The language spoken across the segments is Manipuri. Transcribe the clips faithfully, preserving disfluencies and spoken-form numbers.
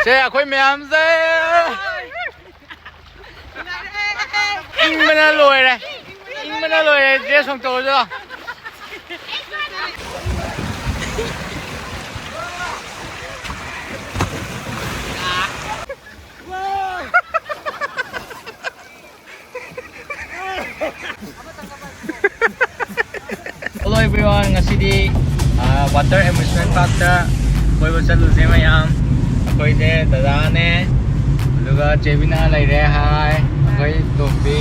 ꯁꯦ, ꯑꯩꯈꯣꯏ ꯃꯌꯥꯝꯁꯦ ꯏꯪꯕꯅ ꯂꯣꯏꯔꯦ, ꯏꯪꯕꯅ ꯂꯣꯏꯔꯦ꯫ ꯗ꯭ꯔꯦꯁ ꯍꯣꯡꯇꯣꯛꯑꯁꯤ ꯂꯥꯎ꯫ Hello everyone, ꯉꯁꯤꯗꯤ ꯋꯥꯇꯔ ꯑꯦꯃ꯭ꯌꯨꯁꯃꯦꯟ ꯄꯥꯔꯛꯇ ꯀꯣꯏꯕ ꯆꯠꯂꯨꯁꯦ ꯃꯌꯥꯝ꯫ ꯑꯩꯈꯣꯏꯁꯦ ꯗꯗꯥꯅꯦ, ꯑꯗꯨꯒ ꯆꯦꯕꯤꯅꯥ ꯂꯩꯔꯦ, ꯍꯥꯏ꯫ ꯑꯩꯈꯣꯏ ꯇꯣꯝꯕꯤ,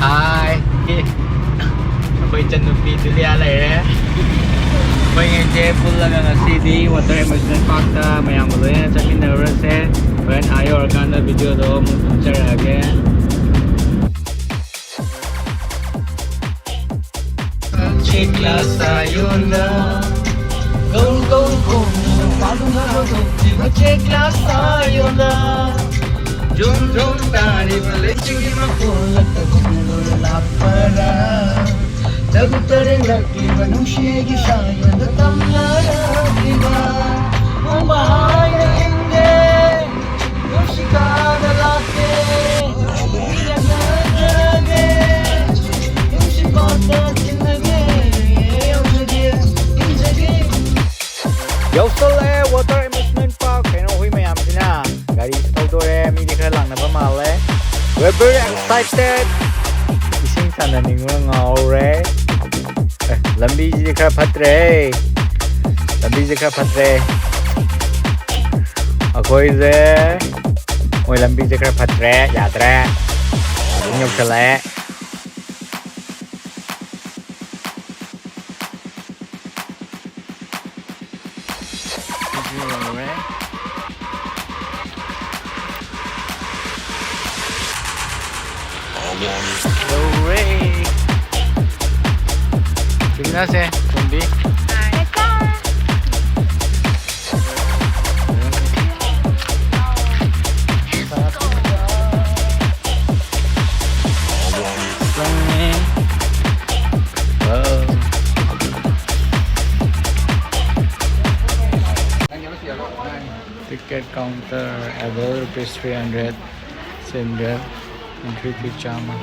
ꯍꯥꯏ꯫ ꯑꯩꯈꯣꯏ ꯏꯆꯟꯅꯨꯄꯤ ꯖꯨꯂꯤꯌꯥ ꯂꯩꯔꯦ꯫ ꯑꯩꯈꯣꯏꯉꯩꯁꯦ ꯄꯨꯜꯂꯒ ꯉꯁꯤꯗꯤ ꯋꯥꯇꯔ ꯑꯦꯃ꯭ꯌꯨꯁꯃꯦꯟ ꯄꯥꯔꯛꯇ ꯃꯌꯥꯝꯒ ꯂꯣꯏꯅ ꯆꯠꯃꯤꯟꯅꯔꯨꯔꯁꯦ꯫ ꯍꯣꯔꯦꯟ ꯑꯥ ꯌꯧꯔꯀꯥꯟꯗ ꯚꯤꯗꯤꯑꯣꯗꯣ ꯑꯃꯨꯛ ꯅꯝꯖꯔꯛꯑꯒꯦ꯫ ꯆꯦꯛꯂꯥ ꯁꯥꯌꯣꯟꯗ, ꯒꯧ ꯒꯧ ꯈꯣꯡꯅ ꯄꯥꯝꯅ ꯍꯧꯗꯣꯛꯂꯤꯕ ꯆꯦꯛꯂꯥ ꯁꯥꯌꯣꯟꯗ, ꯖꯨꯝ ꯖꯨꯝ ꯇꯥꯔꯤꯕ ꯂꯩꯆꯤꯜꯒꯤ ꯃꯈꯣꯜ ꯂꯛꯇ ꯈꯨꯝꯂꯗꯨꯅ ꯂꯥꯛꯄꯔꯥ? ꯇꯔꯨ ꯇꯔꯦꯡꯂꯛꯂꯤꯕ ꯅꯨꯡꯁꯤꯒꯤ ꯁꯥꯌꯣꯟꯗ ꯇꯝꯅꯔꯛꯂꯤꯕ ꯍꯨꯝꯕ ꯍꯥꯏꯅ ꯏꯪꯗꯦ꯫ ꯅꯨꯡꯁꯤꯠ ꯀꯥꯗ ꯂꯥꯛꯀꯦ, ꯏꯔꯛꯅꯖꯔꯒꯦ, ꯅꯨꯡꯁꯤꯠ ꯄꯥꯠꯇ ꯆꯤꯡꯂꯒꯦ, ꯌꯧꯖꯒꯦ, ꯏꯪꯖꯒꯦ꯫ ꯌꯧꯁꯜꯂꯛꯑꯦ ꯋꯥꯇꯔ ꯑꯦꯃ꯭ꯌꯨꯁꯃꯦꯟ ꯄꯥꯔꯛ꯫ ꯀꯩꯅꯣ, ꯍꯨꯏ ꯃꯌꯥꯝꯁꯤꯅ ꯒꯥꯔꯤꯁꯨ ꯊꯧꯗꯣꯔꯦ, ꯃꯤꯗꯤ ꯈꯔ ꯂꯥꯛꯅꯕ ꯃꯥꯜꯂꯦ꯫ We're very excited. ꯏꯁꯤꯡ ꯁꯥꯟꯅꯅꯤꯡꯕꯅ ꯉꯥꯎꯔꯦ꯫ ꯑꯦ, ꯂꯝꯕꯤꯁꯤꯗꯤ ꯈꯔ ꯐꯠꯇ꯭ꯔꯦ꯫ ꯂꯝꯕꯤꯁꯦ ꯈꯔ ꯐꯠꯇ꯭ꯔꯦ꯫ ꯑꯩꯈꯣꯏꯁꯦ, ꯃꯣꯏ ꯂꯝꯕꯤꯁꯦ ꯈꯔ ꯐꯠꯇ꯭ꯔꯦ, ꯌꯥꯗ꯭ꯔꯦ꯫ ꯑꯗꯨꯝ ꯌꯧꯁꯜꯂꯛꯑꯦ꯫ ꯌꯧꯔꯦ꯫ ꯁꯤꯒꯤꯅꯁꯦ ꯇꯣꯝꯕꯤ꯫ ꯍꯥꯏ꯫ Ticket counter, adult rupees three hundred, children entry fee ꯆꯥꯝꯃ꯫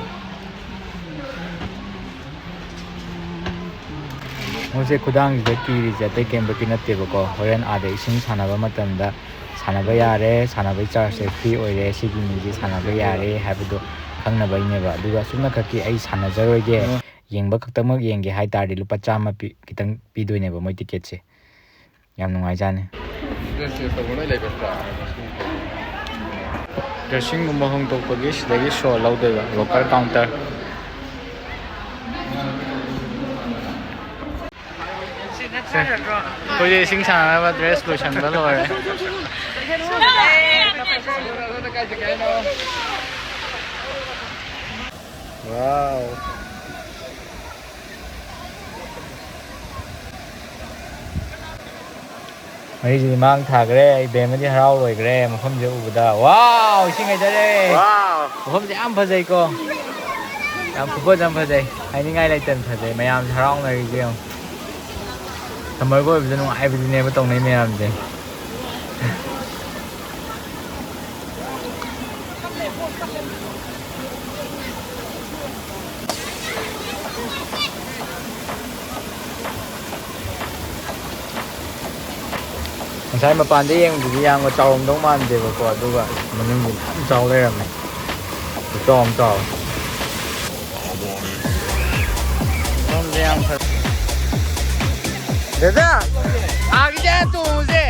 ꯃꯣꯏꯁꯦ ꯈꯨꯗꯥꯡꯁꯤꯗ ꯀꯤꯔꯤꯁꯦ ꯑꯇꯩ ꯀꯩꯝꯕꯨꯗꯤ ꯅꯠꯇꯦꯕꯀꯣ, ꯍꯣꯔꯦꯟ ꯑꯥꯗ ꯏꯁꯤꯡ ꯁꯥꯟꯅꯕ ꯃꯇꯝꯗ ꯁꯥꯟꯅꯕ ꯌꯥꯔꯦ, ꯁꯥꯟꯅꯕꯒꯤ ꯆꯥꯔꯖꯁꯦ ꯐ꯭ꯔꯤ ꯑꯣꯏꯔꯦ, ꯁꯤꯒꯤ ꯃꯤꯁꯦ ꯁꯥꯟꯅꯕ ꯌꯥꯔꯦ ꯍꯥꯏꯕꯗꯣ ꯈꯪꯅꯕꯩꯅꯦꯕ꯫ ꯑꯗꯨꯒ ꯁꯨꯞꯅꯈꯛꯀꯤ ꯑꯩ ꯁꯥꯟꯅꯖꯔꯣꯏꯒꯦ, ꯌꯦꯡꯕ ꯈꯛꯇꯃꯛ ꯌꯦꯡꯒꯦ ꯍꯥꯏ ꯇꯥꯔꯗꯤ ꯂꯨꯄꯥ ꯆꯥꯝꯃ ꯄꯤ-, ꯈꯤꯇꯪ ꯄꯤꯗꯣꯏꯅꯦꯕ ꯃꯣꯏ ꯇꯤꯀꯦꯠꯁꯦ꯫ ꯌꯥꯝ ꯅꯨꯡꯉꯥꯏꯖꯥꯠꯅꯤ꯫ ꯗ꯭ꯔꯦꯁꯤꯡꯒꯨꯝꯕ ꯍꯣꯡꯗꯣꯛꯄꯒꯤ ꯁꯤꯗꯒꯤ ꯁꯣ ꯂꯧꯗꯣꯏꯕ, ꯂꯣꯀꯔ ꯀꯥꯎꯟꯇꯔ꯫ ꯑꯩꯈꯣꯏꯁꯦ ꯏꯁꯤꯡ ꯁꯥꯟꯅꯅꯕ ꯗ꯭ꯔꯦꯁ ꯂꯣꯏꯁꯟꯕ ꯂꯣꯏꯔꯦ꯫ ꯋꯥꯎ꯫ ꯃꯩꯁꯤꯗꯤ ꯃꯥꯡ ꯊꯥꯈ꯭ꯔꯦ꯫ ꯑꯩ ꯕꯦꯝꯃꯗꯤ ꯍꯔꯥꯎ ꯂꯣꯏꯈ꯭ꯔꯦ ꯃꯐꯝꯁꯦ ꯎꯕꯗ꯫ ꯋꯥꯎ! ꯏꯁꯤꯡ ꯍꯩꯊꯔꯦ꯫ ꯋꯥꯎ! ꯃꯐꯝꯁꯦ ꯌꯥꯝ ꯐꯖꯩꯀꯣ꯫ ꯌꯥꯝ ꯈꯨꯐꯖ ꯑꯃ ꯐꯖꯩ꯫ ꯍꯥꯏꯅꯤꯡꯉꯥꯏ ꯂꯩꯇꯅ ꯐꯖꯩ꯫ ꯃꯌꯥꯝꯁꯦ ꯍꯔꯥꯎꯅꯔꯤꯁꯦ ꯌꯦꯡꯉꯣ꯫ ꯁꯝꯃꯔꯒ ꯑꯣꯏꯕꯁꯦ ꯅꯨꯡꯉꯥꯏꯕꯁꯤꯅꯦꯕ ꯇꯧꯅꯩ ꯃꯌꯥꯝꯁꯦ꯫ ꯉꯁꯥꯏ ꯃꯄꯥꯟꯗ ꯌꯦꯡꯕꯗꯨꯗꯤ ꯌꯥꯝꯅ ꯆꯥꯎꯔꯝꯗꯧ ꯃꯥꯟꯗꯦꯕꯀꯣ, ꯑꯗꯨꯒ ꯃꯅꯨꯡꯗꯤ ꯃꯌꯥꯝ ꯆꯥꯎ ꯂꯩꯔꯝꯃꯦ꯫ ꯈꯨꯆꯥꯎ ꯑꯃ ꯆꯥꯎꯋꯦ꯫ ꯃꯐꯝꯁꯦ ꯌꯥꯝ ꯐꯖꯩ꯫ ꯗꯥꯗꯥ, ꯑꯥꯒꯤꯁꯦ ꯍꯥꯟꯅ ꯇꯣꯡꯉꯨꯁꯦ꯫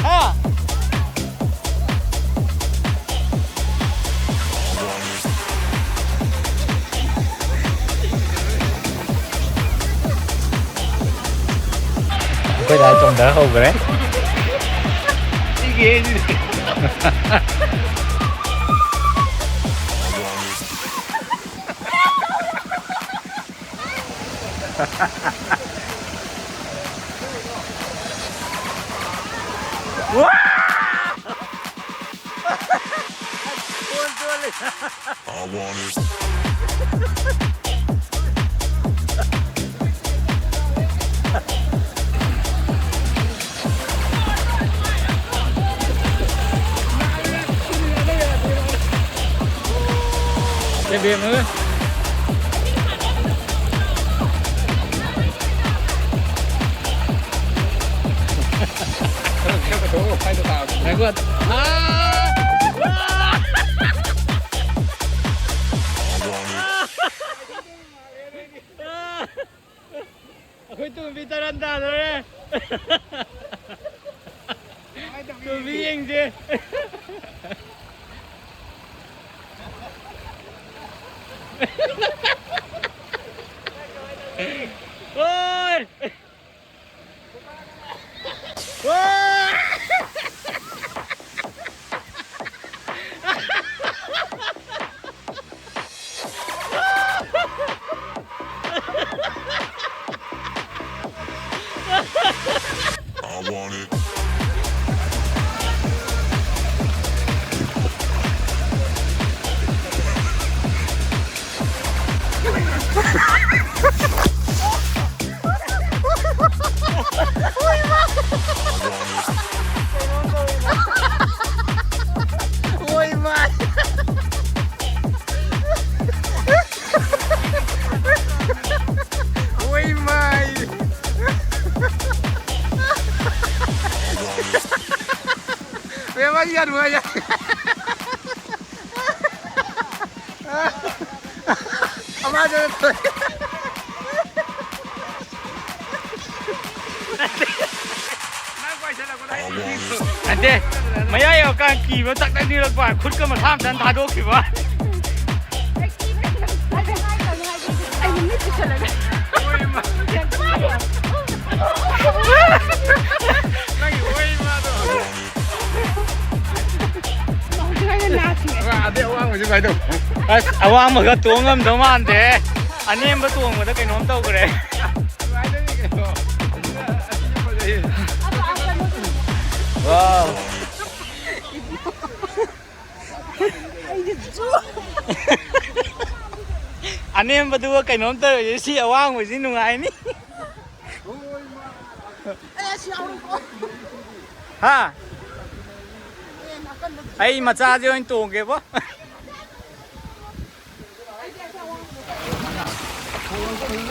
ꯍꯥ? ꯑꯩꯈꯣꯏ ꯗꯥ ꯆꯣꯡꯊ ꯍꯧꯈ꯭ꯔꯦ꯫ ꯉꯥꯏꯈꯣ꯫ ꯑꯥ! ꯑꯥ! ꯑꯩꯈꯣꯏ ꯇꯣꯝꯕꯤ ꯇꯔꯟ ꯇꯥꯗꯣꯔꯦ꯫ ꯇꯣꯝꯕꯤ ꯌꯦꯡꯁꯦ꯫ ꯍꯣꯏ꯫ ꯍꯣꯏ꯫ I want it. ꯍꯣꯏ, ꯃꯥꯏ꯫ ꯍꯣꯏ, ꯃꯥꯏ꯫ ꯃꯌꯥꯝ ꯌꯥꯔꯨ ꯍꯥꯏ ꯌꯥꯏ꯫ ꯑꯃꯗꯨꯅ ꯊꯣꯛꯑꯦ꯫ ꯅꯠꯇꯦ꯫ ꯃꯌꯥ ꯌꯧꯔꯀꯥꯟ ꯀꯤꯕ ꯇꯛ ꯇꯛ ꯅꯤꯛꯂꯛꯄ, ꯈꯨꯠꯀ ꯃꯁꯥ ꯃꯊꯟ ꯊꯥꯗꯣꯛꯈꯤꯕ꯫ ꯑꯩ ꯃꯤꯠ ꯄꯤꯁꯜꯂꯒ꯫ ꯅꯪꯒꯤ ꯑꯣꯏ ꯃꯥꯗꯣ꯫ ꯍꯧꯖꯤꯛ ꯑꯩꯅ ꯅꯥꯁꯤꯅꯦ꯫ ꯑꯗꯩ ꯑꯋꯥꯡꯕꯁꯤ ꯀꯃꯥꯏꯅ ꯇꯧꯕ? ꯑꯁ, ꯑꯋꯥꯡꯕꯒ ꯇꯣꯡ ꯉꯝꯗꯧ ꯃꯥꯟꯗꯦ꯫ ꯑꯅꯦꯝꯕ ꯇꯣꯡꯕꯗ ꯀꯩꯅꯣꯝ ꯇꯧꯈ꯭ꯔꯦ꯫ ꯅꯨꯡꯉꯥꯏꯗꯣꯏꯅꯤ ꯀꯩꯅꯣ꯫ ꯑꯁꯤꯅ ꯐꯖꯩ꯫ ꯋꯥꯎ꯫ ꯑꯩꯁꯦ ꯖꯨ-, ꯑꯅꯦꯝꯕꯗꯨꯒ ꯀꯩꯅꯣꯝ ꯇꯧꯔꯤꯁꯦ, ꯁꯤ ꯑꯋꯥꯡꯕꯁꯤ ꯅꯨꯡꯉꯥꯏꯅꯤ꯫ ꯑꯦ, ꯁꯤ ꯌꯥꯎꯔꯤꯀꯣ꯫ ꯍꯥ? ꯑꯦ, ꯅꯥꯀꯟꯗ ꯑꯩ ꯃꯆꯥꯁꯦ ꯑꯣꯏꯅ ꯇꯣꯡꯒꯦꯕꯣ꯫ ꯑꯩ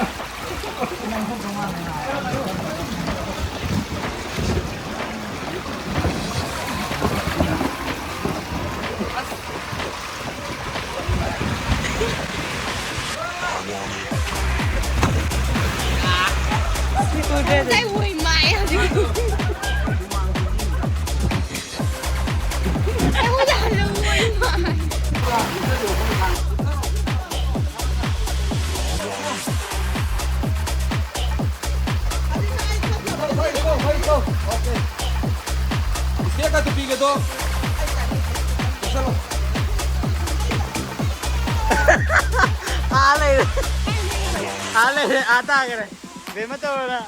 ꯑꯣꯏ ꯃꯥꯏ ꯍꯧꯖꯤꯛ꯫ ꯑꯩꯉꯣꯟꯗ ꯍꯜꯂꯛꯑꯣ, ꯑꯩ ꯃꯥꯏ꯫ ꯏꯁꯇꯦꯛꯀ ꯇꯨꯄꯤꯒꯗꯣ ꯂꯧꯁꯜꯂꯣ꯫ ꯑꯥ ꯂꯩꯔꯦ꯫ ꯑꯥ ꯂꯩꯔꯦ꯫ ꯑꯥ ꯇꯥꯈ꯭ꯔꯦ꯫ ꯕꯦꯝꯃ ꯇꯧꯔꯣ ꯅꯪ꯫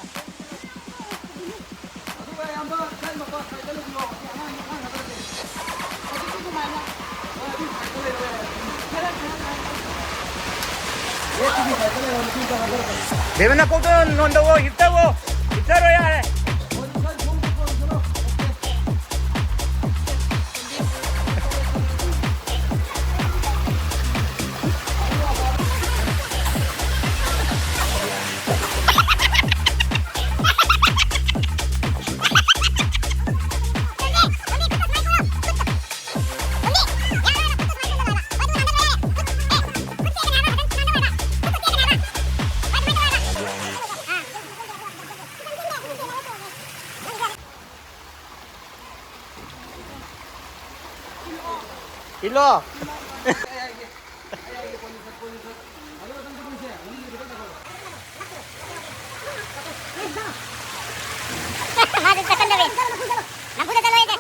ꯕꯦꯝꯃ ꯅꯀꯣꯛꯇꯣ ꯅꯣꯟꯗꯧꯑꯣ, ꯍꯤꯞꯇꯧꯑꯣ꯫ ꯍꯤꯞꯊꯔꯣ ꯌꯥꯔꯦ꯫ ꯏꯜꯂꯣ꯫ ꯃꯥꯗꯤ ꯆꯠꯀꯟꯗꯧꯔꯦ꯫ ꯅꯝꯐꯨꯗ ꯆꯠꯂꯣ ꯍꯥꯏꯁꯦ꯫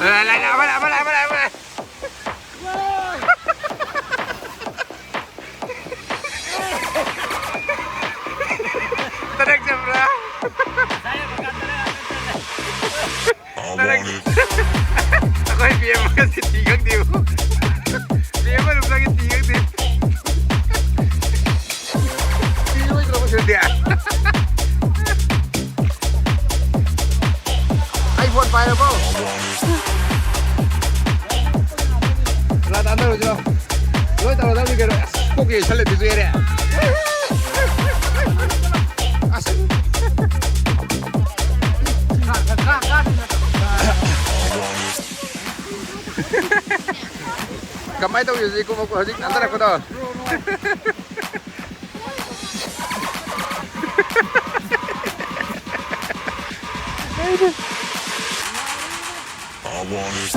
ꯑꯃꯅ, ꯑꯃꯅ, ꯑꯃꯅ, ꯑꯃꯅ꯫ ꯇꯔꯦꯠ ꯆꯠꯄ꯭ꯔꯥ? ꯇꯔꯦꯠ꯫ ꯑꯩꯈꯣꯏ ꯕꯦꯝꯃꯒ ꯁꯤꯇꯤ ꯈꯪꯗꯦꯕꯨ꯫ ꯕꯦꯝꯃ ꯑꯗꯨꯝ ꯆꯪꯉꯤ, ꯇꯤ ꯈꯪꯗꯦ꯫ ꯁꯤꯔꯣꯏꯗ꯭ꯔꯣ ꯁꯤꯗꯤ? ꯄꯥꯏꯔꯕꯣ? ꯀꯅꯥ ꯇꯥꯟꯅꯔꯨꯁꯤꯅꯣ? ꯂꯣꯏ ꯇꯧꯔꯗꯕꯅꯤ ꯀꯩꯅꯣ꯫ ꯑꯁ, ꯀꯣꯛꯀ ꯌꯩꯁꯜꯂꯦ, ꯑꯗꯨꯁꯨ ꯌꯩꯔꯦ꯫ ꯑꯁ꯫ ꯀꯃꯥꯏꯅ ꯇꯧꯔꯤ ꯍꯧꯖꯤꯛ ꯀꯨꯝꯃꯛꯄ, ꯍꯧꯖꯤꯛ ꯅꯥꯟꯊꯔꯛꯄꯗꯣ?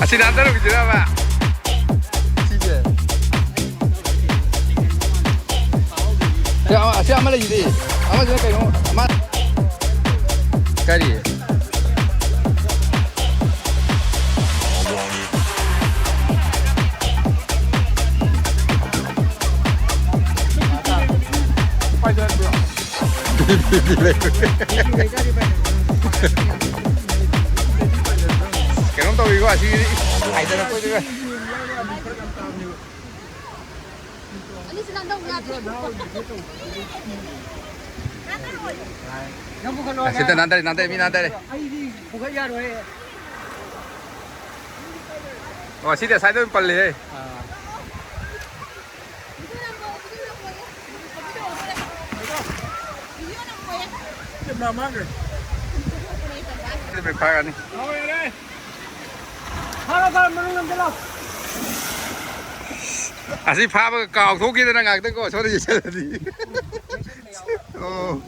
ꯑꯁꯤ ꯅꯥꯟꯊꯔꯨꯈꯤꯗꯣꯏꯔꯕ? ꯁꯤꯁꯦ꯫ ꯁꯤ ꯑꯃ, ꯑꯁꯤ ꯑꯃ ꯂꯩꯁꯤꯗꯤ꯫ ꯑꯃꯁꯤꯅ ꯀꯩꯅꯣ? ꯑꯃ ꯀꯔꯤ? ꯀꯩꯅꯣꯝ ꯇꯧꯏꯀꯣ ꯑꯁꯤꯒꯤꯗꯤ꯫ ꯍꯥꯏꯗꯔꯛꯄꯩꯗꯨꯒ꯫ ꯑꯅꯤꯁꯤ ꯅꯪ ꯂꯧ ꯌꯥꯗ꯭ꯔꯦ꯫ ꯅꯪ ꯄꯨꯈꯠꯂꯣ꯫ ꯑꯁꯤꯗ ꯅꯥꯟꯊꯔꯦ, ꯅꯥꯟꯊꯔꯦ, ꯃꯤ ꯅꯥꯟꯊꯔꯦ꯫ ꯑꯩꯗꯤ ꯄꯨꯈꯠ ꯌꯥꯔꯣꯏ꯫ ꯑꯣ, ꯁꯤꯗꯤ ꯑꯁꯥꯏꯗ ꯑꯗꯨꯝ ꯄꯜꯂꯤꯍꯦ꯫ ꯑꯥ꯫ ꯀꯦꯃꯦꯔꯥ ꯃꯥꯡꯈ꯭ꯔꯦ꯫ ꯁꯤꯗꯤ ꯐꯥꯔꯅꯤ꯫ ꯐꯥꯔꯣ, ꯐꯥꯔꯣ, ꯃꯅꯨꯡ ꯆꯪꯁꯤꯜꯂꯣ꯫ ꯑꯁꯤ ꯐꯥꯕꯒ ꯀꯥꯎꯊꯣꯛꯈꯤꯗꯅ ꯉꯥꯛꯇꯪꯀꯣ, ꯁꯣꯝꯗ ꯌꯦꯡꯁꯤꯜꯂꯗꯤ꯫ ꯑꯣ꯫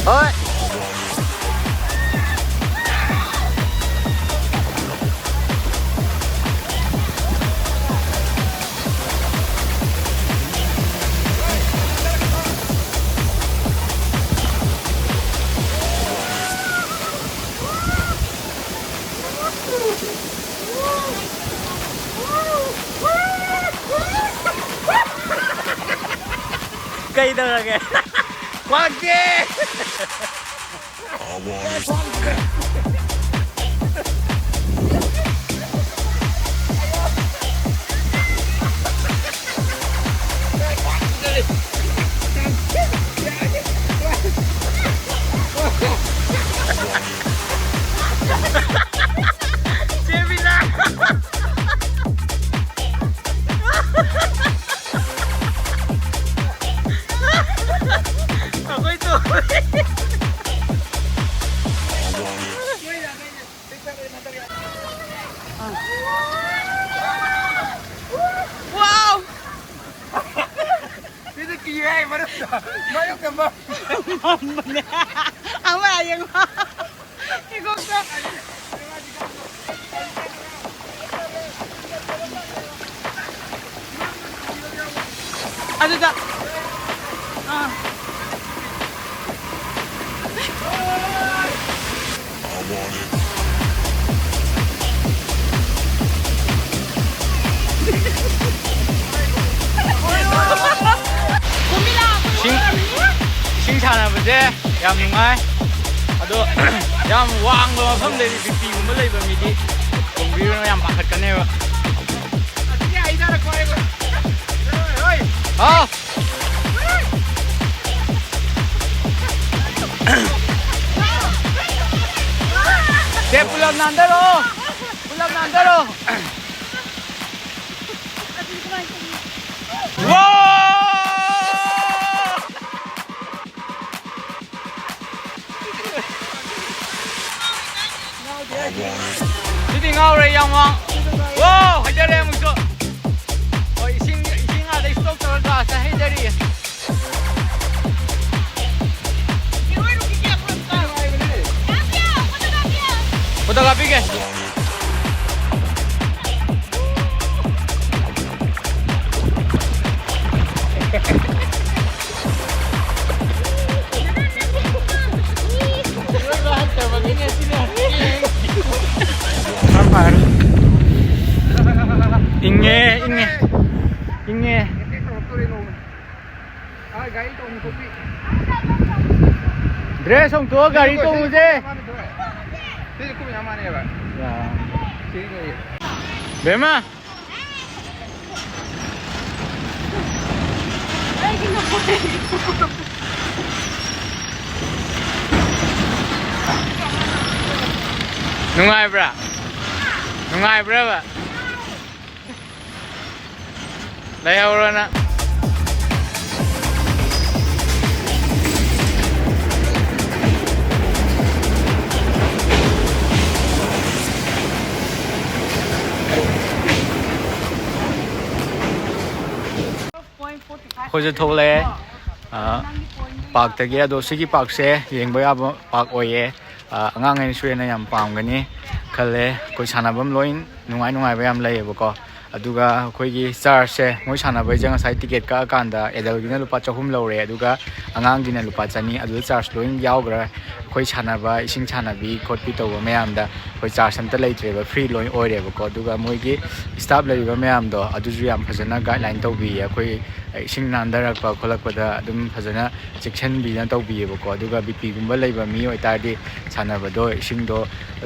ꯍꯣꯏ꯫ ꯀꯩꯗꯧꯔꯒꯦ? ꯈ꯭ꯋꯥꯡꯁꯦ! ꯆꯦꯟꯕꯤꯗ! ꯑꯩꯈꯣꯏ ꯇꯣꯛꯑꯦ꯫ Wow! ꯁꯤꯗꯤ ꯀꯤꯍꯦ, ꯃꯔꯨꯞ꯫ ꯃꯔꯨꯞꯀ ꯃ- ꯃꯝꯕꯅꯦ꯫ ꯑꯃ ꯌꯦꯡꯉꯣ꯫ ꯏꯀꯣꯛꯇ꯫ ꯑꯗꯨꯗ꯫ ꯑꯥ꯫ ꯏꯁꯤꯡ, ꯏꯁꯤꯡ ꯁꯥꯟꯅꯕꯁꯦ ꯌꯥꯝ ꯅꯨꯡꯉꯥꯏ꯫ ꯑꯗꯣ ꯌꯥꯝ ꯋꯥꯡꯕ ꯃꯐꯝꯗꯗꯤ, ꯕꯤ ꯄꯤꯒꯨꯝꯕ ꯂꯩꯕ ꯃꯤꯗꯤ ꯇꯣꯡꯕꯤꯔꯨꯅꯨ, ꯌꯥꯝ ꯄꯥꯈꯠꯀꯅꯦꯕ꯫ ꯍꯥꯎ꯫ ꯁꯦ, ꯄꯨꯂꯞ ꯅꯥꯟꯊꯔꯣ꯫ ꯄꯨꯂꯞ ꯅꯥꯟꯊꯔꯣ꯫ ꯋꯥ! ꯁꯤꯗꯤ ꯉꯥꯎꯔꯦ, ꯌꯥꯝ ꯋꯥꯡ꯫ ꯋꯥꯎ! ꯍꯩꯊꯔꯦ ꯑꯃꯨꯛꯁꯨ꯫ ꯍꯣꯏ, ꯏꯁꯤꯡ, ꯏꯁꯤꯡ ꯑꯥꯗ ꯏꯁꯇꯣꯛ ꯇꯧꯔꯒ ꯑꯁꯤꯗ ꯍꯩꯊꯔꯤꯌꯦ꯫ ꯐꯣꯇꯣ ꯀꯥꯞꯄꯤꯒꯦ꯫ ꯗ꯭ꯔꯦꯁ ꯍꯣꯡꯇꯣꯛꯑ ꯒꯥꯔꯤ ꯇꯣꯡꯉꯨꯁꯦ꯫ ꯕꯦꯃꯥ꯫ ꯅꯨꯡꯉꯥꯏꯕ꯭ꯔꯥ? ꯅꯨꯡꯉꯥꯏꯕ꯭ꯔꯕ? ꯂꯩꯍꯧꯔꯣ ꯅꯪ꯫ ꯑꯩꯈꯣꯏꯁꯨ ꯊꯣꯛꯂꯛꯑꯦ, ꯑ, ꯄꯥꯔꯛꯇꯒꯤ꯫ ꯑꯗꯣ ꯁꯤꯒꯤ ꯄꯥꯔꯛꯁꯦ ꯌꯦꯡꯕ ꯌꯥꯕ ꯄꯥꯔꯛ ꯑꯣꯏꯌꯦ꯫ ꯑ, ꯑꯉꯥꯡꯈꯩꯅꯁꯨ ꯍꯦꯟꯅ ꯌꯥꯝ ꯄꯥꯝꯒꯅꯤ ꯈꯜꯂꯦ꯫ ꯑꯩꯈꯣꯏ ꯁꯥꯟꯅꯐꯝ ꯂꯣꯏ ꯅꯨꯡꯉꯥꯏ ꯅꯨꯡꯉꯥꯏꯕ ꯌꯥꯝ ꯂꯩꯌꯦꯕꯀꯣ꯫ ꯑꯗꯨꯒ ꯑꯩꯈꯣꯏꯒꯤ ꯆꯥꯔꯖꯁꯦ, ꯃꯣꯏ ꯁꯥꯟꯅꯕꯩꯁꯦ ꯉꯁꯥꯏ ꯇꯤꯀꯦꯠ ꯀꯛꯑꯀꯥꯟꯗ ꯑꯦꯗꯜꯒꯤꯅ ꯂꯨꯄꯥ ꯆꯍꯨꯝ ꯂꯧꯔꯦ, ꯑꯗꯨꯒ ꯑꯉꯥꯡꯒꯤꯅ ꯂꯨꯄꯥ ꯆꯅꯤ꯫ ꯑꯗꯨꯗ ꯆꯥꯔꯖ ꯂꯣꯏ ꯌꯥꯎꯈ꯭ꯔꯦ꯫ ꯑꯩꯈꯣꯏ ꯁꯥꯟꯅꯕ, ꯏꯁꯤꯡ ꯁꯥꯟꯅꯕꯤ ꯈꯣꯠꯄꯤ ꯇꯧꯕ ꯃꯌꯥꯝꯗ ꯑꯩꯈꯣꯏ ꯆꯥꯔꯖ ꯑꯝꯇ ꯂꯩꯇ꯭ꯔꯦꯕ, ꯐ꯭ꯔꯤ ꯂꯣꯏ ꯑꯣꯏꯔꯦꯕꯀꯣ꯫ ꯑꯗꯨꯒ ꯃꯣꯏꯒꯤ ꯁ꯭ꯇꯥꯐ ꯂꯩꯔꯤꯕ ꯃꯌꯥꯝꯗꯣ ꯑꯗꯨꯁꯨ ꯌꯥꯝ ꯐꯖꯅ ꯒꯥꯏꯗꯂꯥꯏꯟ ꯇꯧꯕꯤꯌꯦ꯫ ꯑꯩꯈꯣꯏ ꯏꯁꯤꯡ ꯅꯥꯟꯊꯔꯛꯄ ꯈꯣꯠꯂꯛꯄꯗ ꯑꯗꯨꯝ ꯐꯖꯅ ꯆꯦꯛꯁꯤꯟꯕꯤꯗꯅ ꯇꯧꯕꯤꯌꯦꯕꯀꯣ꯫ ꯑꯗꯨꯒ ꯕꯤ ꯄꯤꯒꯨꯝꯕ ꯂꯩꯕ ꯃꯤ ꯑꯣꯏꯇꯥꯔꯗꯤ ꯁꯥꯟꯅꯕꯗꯣ, ꯏꯁꯤꯡꯗꯣ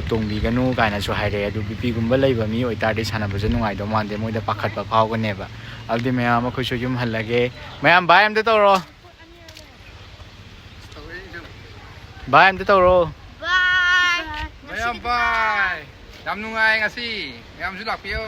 ꯇꯣꯡꯕꯤꯒꯅꯨ ꯀꯥꯏꯅꯁꯨ ꯍꯥꯏꯔꯛꯑꯦ꯫ ꯑꯗꯨ ꯕꯤ ꯄꯤꯒꯨꯝꯕ ꯂꯩꯕ ꯃꯤ ꯑꯣꯏꯇꯥꯔꯗꯤ ꯁꯥꯟꯅꯕꯁꯦ ꯅꯨꯡꯉꯥꯏꯗꯧ ꯃꯥꯟꯗꯦ, ꯃꯣꯏꯗ ꯄꯥꯈꯠꯄ ꯐꯥꯎꯒꯅꯦꯕ꯫ ꯑꯗꯨꯗꯤ ꯃꯌꯥꯝ ꯑꯩꯈꯣꯏꯁꯨ ꯌꯨꯝ ꯍꯜꯂꯒꯦ꯫ ꯃꯌꯥꯝ ꯕꯥꯏ ꯑꯝꯇ ꯇꯧꯔꯣ꯫ ꯕꯥꯏ ꯑꯝꯇ ꯇꯧꯔꯣ꯫ ꯕꯥꯏ꯫ ꯃꯌꯥꯝ ꯕꯥꯏ꯫ ꯌꯥꯝ ꯅꯨꯡꯉꯥꯏ ꯉꯁꯤ꯫ ꯃꯌꯥꯝꯁꯨ ꯂꯥꯛꯄꯤꯌꯨ꯫